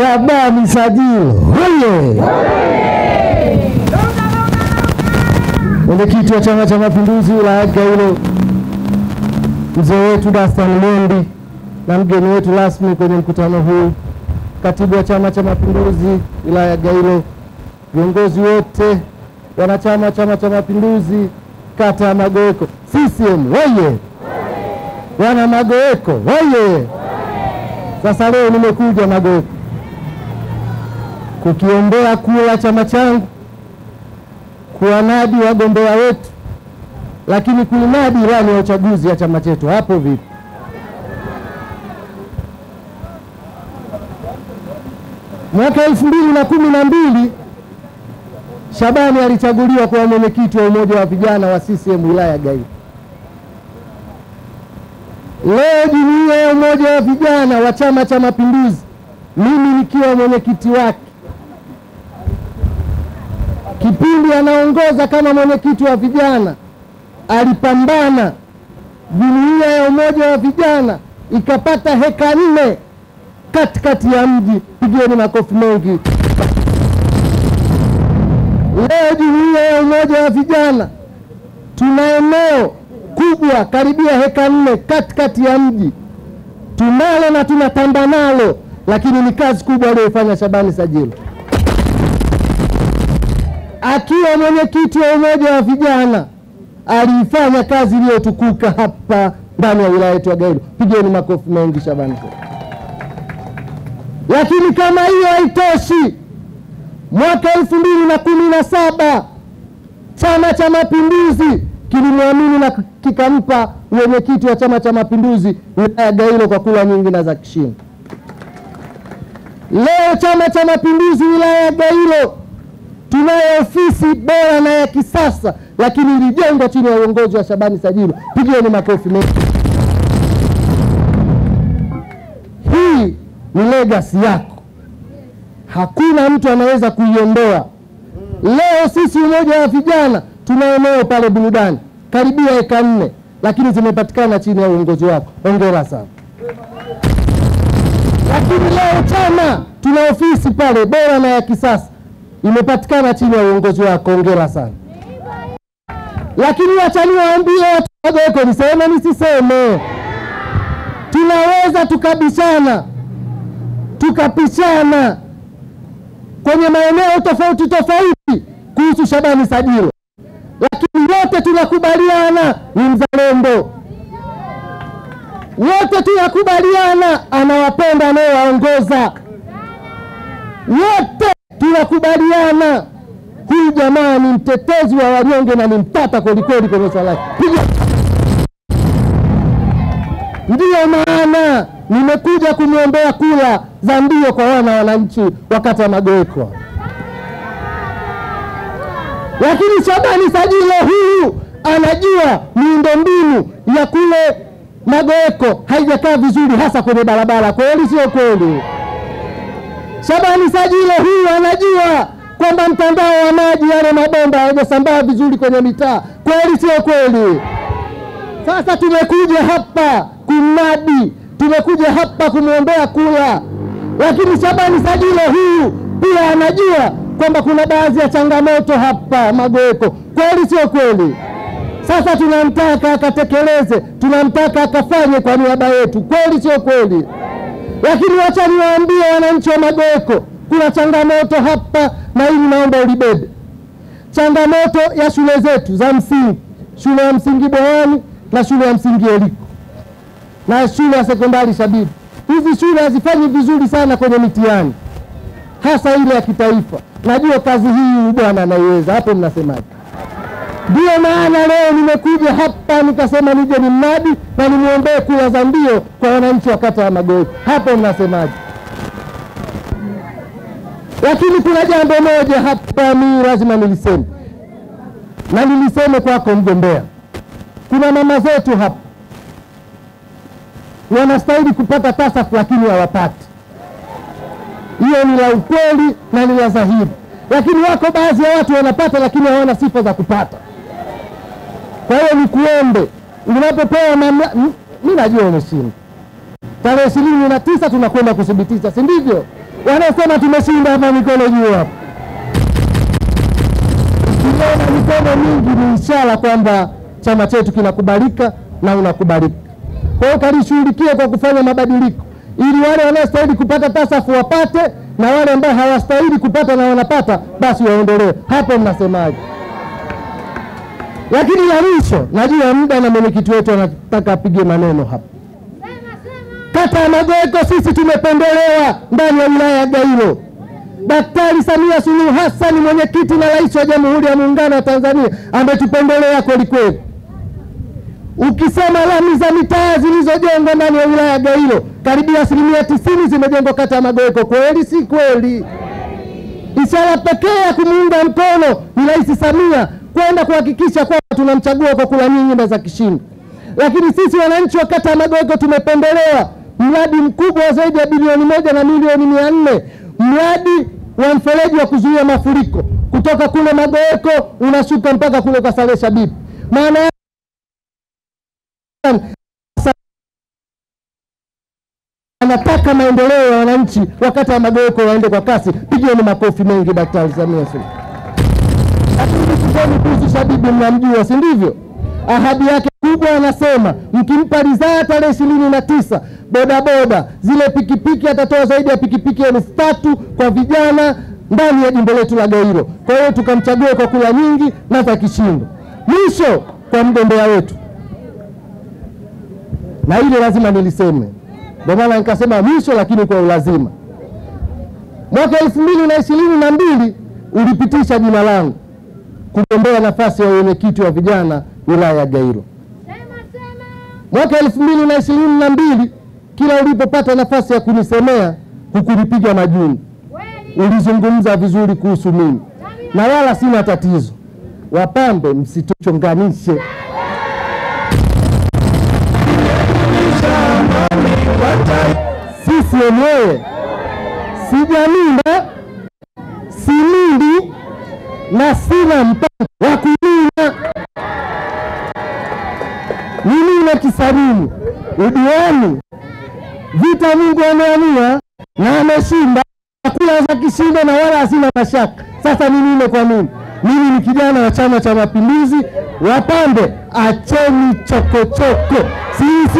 Shabani Sajilo hoye! Mwenyekiti wa Chama cha Mapinduzi wilaya ya Gairo, mzee wetu Dastan Mondi na mgeni wetu rasmi kwenye mkutano huu, katibu wa Chama cha Mapinduzi wilaya ya Gairo, viongozi wote wanachama Chama cha Mapinduzi kata ya Magoeko, CCM hoye! Wana Magoeko hoye! Sasa leo nimekuja Magoeko kukiombea kula chama changu, kuwanadi wagombea wetu, lakini kuinadi ilani ya uchaguzi ya chama chetu. Hapo vipi? Mwaka 2012 Shabani alichaguliwa kuwa mwenyekiti wa umoja wa vijana wa CCM wilaya ya Gairo. Leo jumuiya ya umoja wa vijana wa Chama cha Mapinduzi, mimi nikiwa mwenyekiti wake, kipindi anaongoza kama mwenyekiti wa vijana alipambana, jumuiya ya umoja wa vijana ikapata heka 4 katikati ya mji. Pigieni makofi mengi. Leo jumuiya ya umoja wa vijana tuna eneo kubwa karibia heka 4 katikati ya mji, tunalo na tunatamba nalo, lakini ni kazi kubwa aliyofanya Shabani Sajilo akiwa mwenyekiti wa umoja wa vijana. Alifanya kazi iliyotukuka hapa ndani ya wilaya yetu ya Gairo. Pigeni makofi mengi Shabani. Lakini kama hiyo haitoshi, mwaka 2017 Chama cha Mapinduzi kilimwamini na kikampa mwenyekiti wa Chama cha Mapinduzi wilaya ya Gairo kwa kura nyingi na za kishindo. Leo Chama cha Mapinduzi wilaya ya Gairo tunayo ofisi bora na ya kisasa, lakini ilijengwa chini ya uongozi wa Shabani Sajilo. Pigieni makofi mengi. Hii ni legacy yako, hakuna mtu anaweza kuiondoa. Leo sisi umoja wa vijana tuna eneo pale burudani karibia eka 4, lakini zimepatikana chini ya uongozi wako. Hongera sana. Lakini leo chama tuna ofisi pale bora na ya kisasa, imepatikana chini ya uongozi wako. Hongera sana. Lakini acha niwaambie watu Magoeko, niseme nisiseme, tunaweza tukabishana tukapishana kwenye maeneo tofauti tofauti kuhusu Shabani Sajilo, lakini wote tunakubaliana ni mzalendo, wote tunakubaliana anawapenda anayewaongoza, wote tunakubaliana huyu jamaa ni mtetezi wa wanyonge na ni mtata kweli kweli kwenye swala lake. Ndiyo maana nimekuja kumwombea kura za ndio kwa wananchi wa kata ya Magoeko. Lakini Shabani Sajilo huyu anajua miundombinu ya kule Magoeko haijakaa vizuri, hasa kwenye barabara. Kweli sio kweli? Shabani Sajilo huyu anajua kwamba mtandao wa maji yale mabomba hayajasambaa vizuri kwenye mitaa. Kweli sio kweli? Sasa tumekuja hapa kumnadi, tumekuja hapa kumwombea kura, lakini Shabani Sajilo huyu pia anajua kwamba kuna baadhi ya changamoto hapa Magoeko. Kweli sio kweli? Sasa tunamtaka akatekeleze, tunamtaka akafanye kwa niaba yetu. Kweli sio kweli? Lakini wacha niwaambie wananchi wa Magoeko, kuna changamoto hapa na hili naomba ulibebe. Changamoto ya shule zetu za msingi, shule ya msingi Bwawani na shule ya msingi Eliko na shule ya sekondari Shabibu. Hizi shule hazifanyi vizuri sana kwenye mitihani, hasa ile ya kitaifa. Najua kazi hii bwana anaiweza. Hapo mnasemaje? Ndio maana leo nimekuja hapa nikasema nije nimnadi na nimuombee kura za ndio kwa wananchi wa kata ya Magoeko. Hapo mnasemaje? Lakini kuna jambo moja hapa mimi lazima niliseme, na niliseme kwako mgombea. Kuna mama zetu hapa wanastahili kupata TASAF lakini hawapati. Hiyo ni la ukweli na ni la dhahiri. Lakini wako baadhi ya watu wanapata lakini hawana sifa za kupata. Kwa hiyo nikuombe, unapopewa mamlaka, mimi najua umeshinda. Tarehe 29 tunakwenda kuthibitisha, si ndivyo? Wanaosema tumeshinda hapa mikono juu hapa. Ukiona mikono mingi ni ishara kwamba chama chetu kinakubalika na unakubalika. Kwa hiyo kalishughulikie kwa kufanya mabadiliko ili wale wanaostahili kupata tasafu wapate, na wale ambao hawastahili kupata na wanapata basi waondolewe. Hapo mnasemaje? Lakini la mwisho, najua muda na mwenyekiti wetu anataka apige maneno hapa. Kata ya Magoeko sisi tumependelewa ndani ya wilaya ya Gairo. Daktari Samia Suluhu Hassan, mwenyekiti na rais wa Jamhuri ya Muungano wa Tanzania, ametupendelea kweli kweli. Ukisema lami za mitaa zilizojengwa ndani ya wilaya ya Gairo, karibia 90% zimejengwa kata ya Magoeko. Kweli si kweli? Ishara pekee ya kumuunga mkono ni Rais Samia kwenda kuhakikisha kwamba tunamchagua kwa kura nyingi na za kishindo. Lakini sisi wananchi wa kata ya Magoeko tumependelewa mradi mkubwa zaidi ya bilioni 1 na milioni 400, mradi wa mfereji wa kuzuia mafuriko kutoka kule Magoeko unashuka mpaka kule kwa Saleh Shabibi. Maana anataka maendeleo ya wananchi wa kata ya Magoeko waende kwa kasi. Pigieni makofi mengi Daktari Samia Suluhu. Lakini kuhusu Shabibi mnamjua, si ndivyo? Ahadi yake kubwa anasema mkimpa ridhaa tarehe 29 bodaboda zile pikipiki atatoa zaidi ya pikipiki 3000 kwa vijana ndani ya jimbo letu la Gairo. Kwa hiyo tukamchagua kwa kura nyingi na za kishindo. Mwisho kwa mgombea wetu, na ile lazima niliseme, ndio maana nikasema mwisho lakini kwa ulazima. Mwaka 2022 ulipitisha jina langu kugombea nafasi ya mwenyekiti wa vijana wilaya ya Gairo. Mwaka 2022 kila ulipopata nafasi ya kunisemea hukunipiga majuni. Ulizungumza vizuri kuhusu mimi na wala sina tatizo. Wapambe msituchonganishe. Sisi wenyewe si jamii, si mili na sina mpango wa kunina. Mimi na kisarimu udiwani vita Mungu ameamua na ameshinda, kula za kishindo na wala hasina mashaka. Sasa mimi kwa nini? Mimi ni kijana wa Chama cha Mapinduzi. Wapambe, acheni chokochoko. Sisi